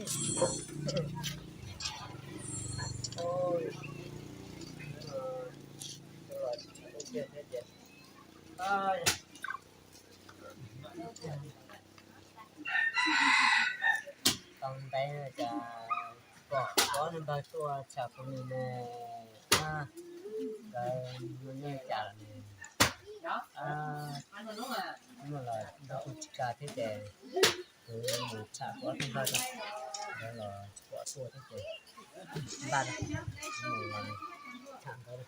Tau ntev cas pom ob niag npawg tuaj tsham kuv li ne. Nkawd muaj nyiaj cas lawm ne. Muaj los nrog kuv tsis tsa thiab ces kuv mus tsham kuv ob tug npawg, nkawd los tsis pom tuaj thiab ces npaj mus tsham nkawd.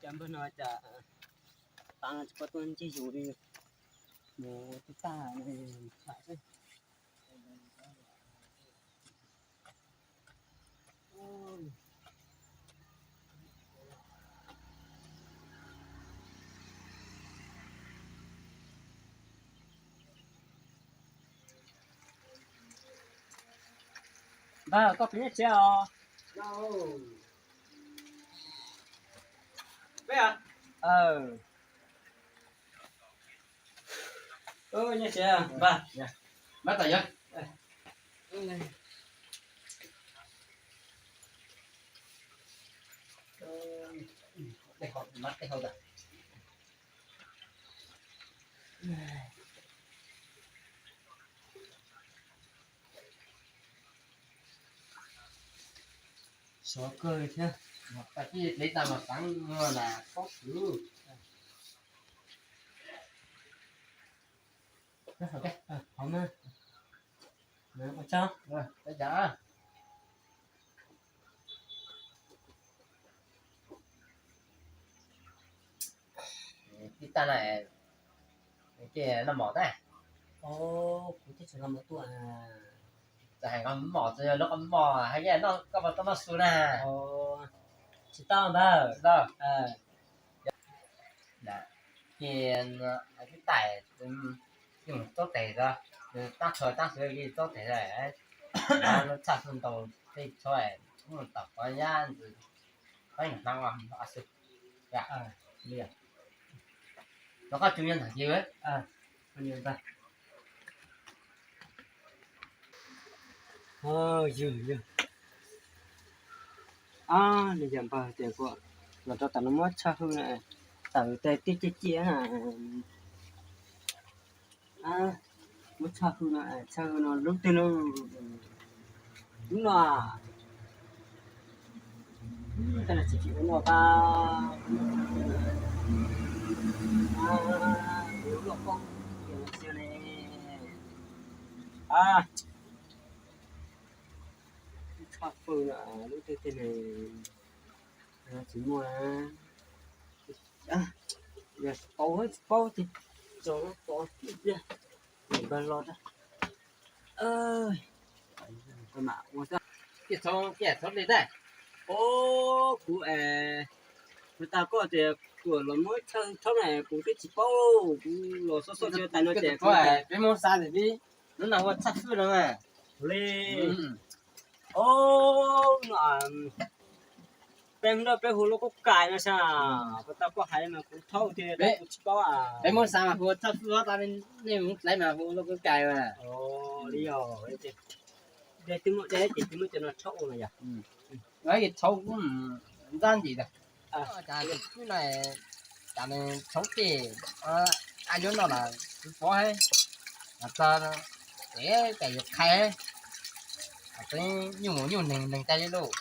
Cov npawg no cas tsis pom tuaj ntsib yus li, mus twb tag tsham xwb. Npawg, koj puas nyob tsev os? Nyob tsev, npawg. Npawg, sov kawg thiab. Tij li tas mas xav muag las paub xwb. Hov na, ua tsaug. Tij tas na, ces noj mov tag. Kuv twb tsis noj mov tuaj. Txawm hais noj mov, txawm yog noj mov hais tias koj puas tau noj su na. Tsis tau ntag. Ces hais tib tais, yeej txob tes, tab tshuav tab sis yeej txob tes, tshaj xu ntaus tej tshuav, mus tom qhov yab ntxwv, qhov yeej hnav ua xwb. Rov qab tso nyob ntawm ces Yog, yog, nws yog npawg tias kom los rau tom no muab tshaj hwj na, tawm tes tij ciaj ciaj na. Muab tshaj hwj no, tshaj hwj no lub twg no, lub no. Tej no tsis tsim ua noj tag. Lub loj koj tias ne. Tshaj hwj no, lub twg tej ne, tsis muaj. Yog tsis paub, tsis paub ces tso pov ib pliag, npawg los. Kuv, kuv tau koj tias kuv los muab tshaj thaub na, kuv twb tsis paub, kuv los xoj xoj tais no ces peb muab xa tias peb lub no ua tshaj hwj no. Li, o, no, peb hu, peb hu lub kub kais no sas, kuv tau koj hais mas kuv thaub tias kuv tsis paub. Peb muab xa mas hu ua tshaj hwj, nej mus dlaiv mas hu lub kub kais mas. Li os, twb muaj dab tsi twb muaj cov no thaub ua no yog. Thaub kuj ntab ntsis tas. Cas nws thaub ces a yuav noj los kuv pov txog es cas yuav qhais, nyuj nyuj neeg neeg tas li lauj.